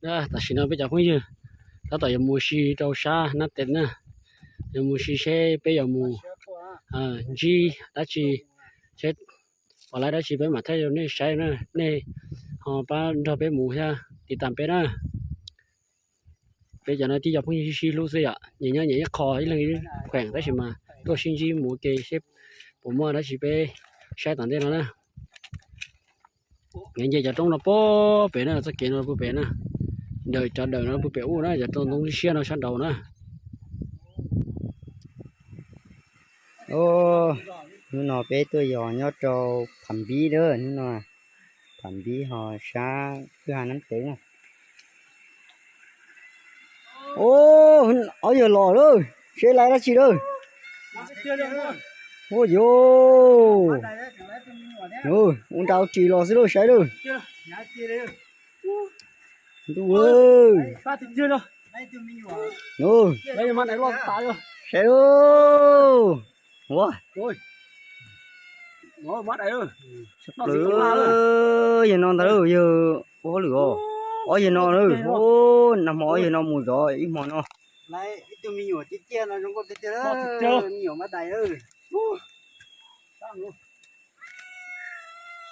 Tam sim no peb cov phooj ywg tab tom yuav mus si rau sab Nab Tev na, yuav mus si seb peb yuav mus ntsib dab tsi, seb pom lawv dab tsi peb mam thaij rau nej saib na, nej ho pab nrog peb mus thiab tiv tas peb na. Peb cov no tib co phooj ywg sib sib hlub xwb yom, nyias nyob nyias ib qho, ib leeg ib kheem, tab sis mas tuaj sib ntsib mus ua ke seb puas muaj dab tsi peb saib tom ntej no na. Nce cov roob no puag pem na, txoj kev no puag pem na, daws cov daws no puag pem ub na, cov roob ntoo siab no sab nraud na. Hnub no peb tuaj yos nyob rau Pham Npib lawm, hnub no Pham Npib ho sab kwj ha Nab Tev na. Ob yawg los lawm, seb lawv dab tsi lawm. Ua yuav, ua nra ua ris los xwb lawm, saib lawm. Ntuj, saib lawm. Ua, yawg no ntag, yawg ua hauj lwm os. Ob yawg no, nag hmo ob yawg no mus zov ib hmo no.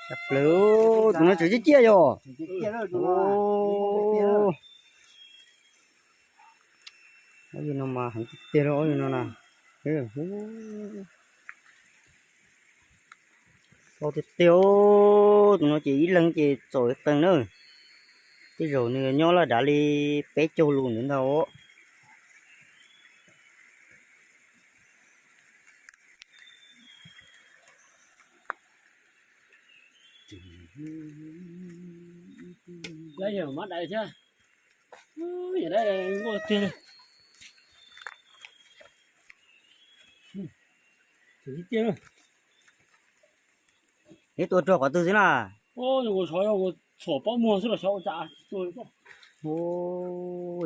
Sab plaws, tus no tseem ciaj ciaj yog. Ob yawg no mas heev tiag tiag li ob yawg no na. Tau tiag tiag, tus no ces ib leeg ces txaus qees na. Tej zaum nws nyob laj dav li peb caug lus ntawd ntag. Yog mab dais thiab. Yog dais nquag tiag li. Neb tua rau qhov twg xwb na? Ua xov yog ua txhuam pob muag xwb los xyov ua cas tua.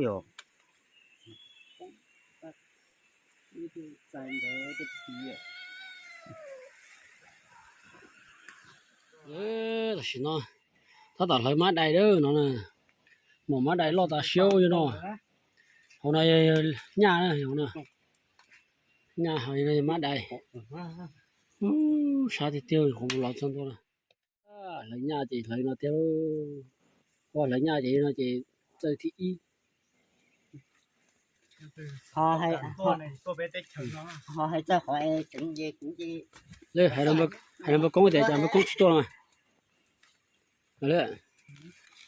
Yog. Tam sim no tab tom hlawv mab dais no na. Maum mab dais loj tas siab li no. Hauv no yog nyaj, nyaj, hauv no yog mab dais. Sab tiag tiag, qhov mus los txog ntua na. Hlawv nyaj ces hlawv no tiag. Ua hlawv nyaj ces no ces txawj thib ib. Ho hais txog qhov tseem ces kuv ces hais rau npawg Koob tias cas npawg Koob tsis tuaj los.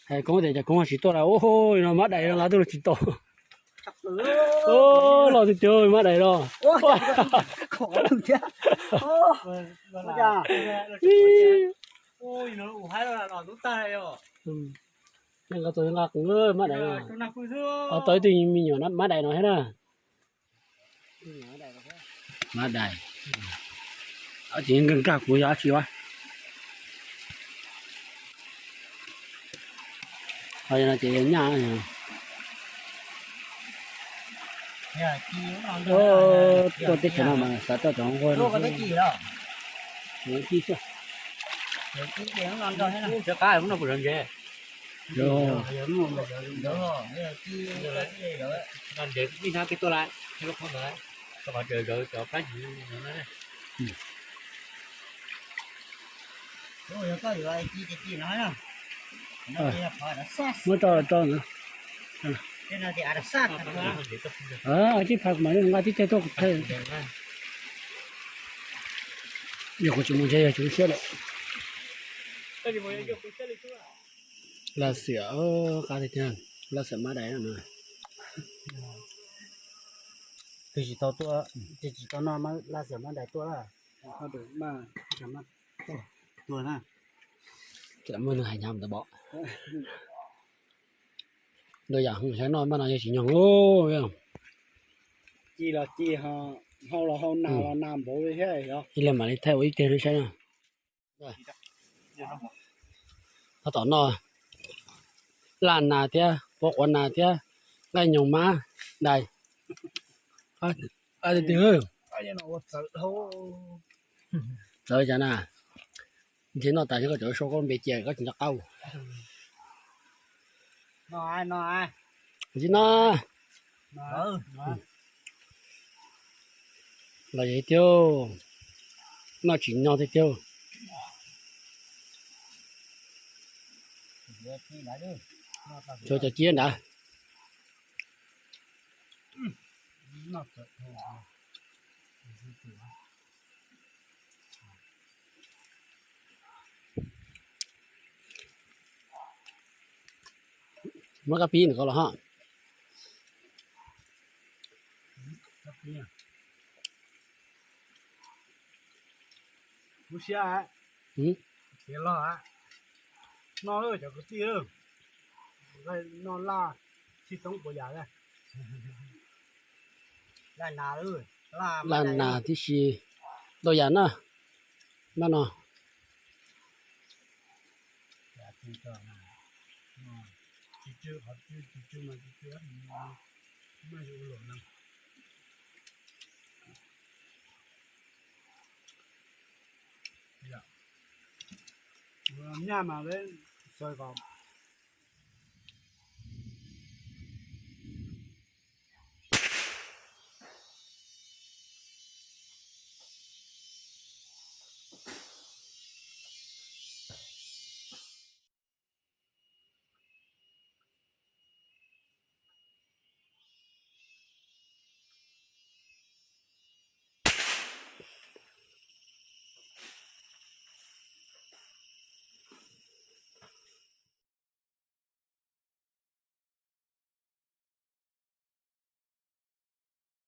Hais Koob tias cas Koob tsis tuaj los, ua li no mab dais no nqa tuaj los tsis tau. Loj tiag tiag mab dais no. Nqa tau nqa mab dais no. Tau ib tug me nyuam mab dais no thiab na. Mab dais. Ces nkag nkag kuv yog dab tsi ua. Ho no ces nyaj. Tuaj teb chaws no mas xav tau cov nquag no. Cov qab no kuv zov ntses. Ntses ib hnab peb tuaj lawm, qhov zawv cov plab ntses no. Muab rau rau na. Tib pha mas nqa tib teg tuaj. Yog kuv tsis mus ntshe yog tsis siab lawm. Laj xiam, qab tiag tiag, laj xiam mab dais no. Twb tsis tau tuaj, twb tsis tau noj laj xiam mab dais tuaj. Tuaj na. Muaj neeg hais nyab ntawd pom. Ntau yam saib noj mab no yog tsis nyoog. Ci los ci, hau los hau, nas los nas npaum li thiab. Ib leeg mam li thaij ua ib teg rau saib na. Tab tom noj laj nas thiab, puab quav nas thiab, nqaij nyoos mab dais. Txawv cas na, ntshe noj tas koj cov sau koj npe cia koj tsis nco qab. Tsis no los yog tiag, noj tsis nyo tiag tiag. Tsuav cov ciab nrad. Muab kab pib ntawm ko los ho. Lub siab tiav log, noj cov kwv tij, noj laj tib si toob puas yam. Laj nas tib si ntau yam na, npaj no. Nyaj mas peb xaws kom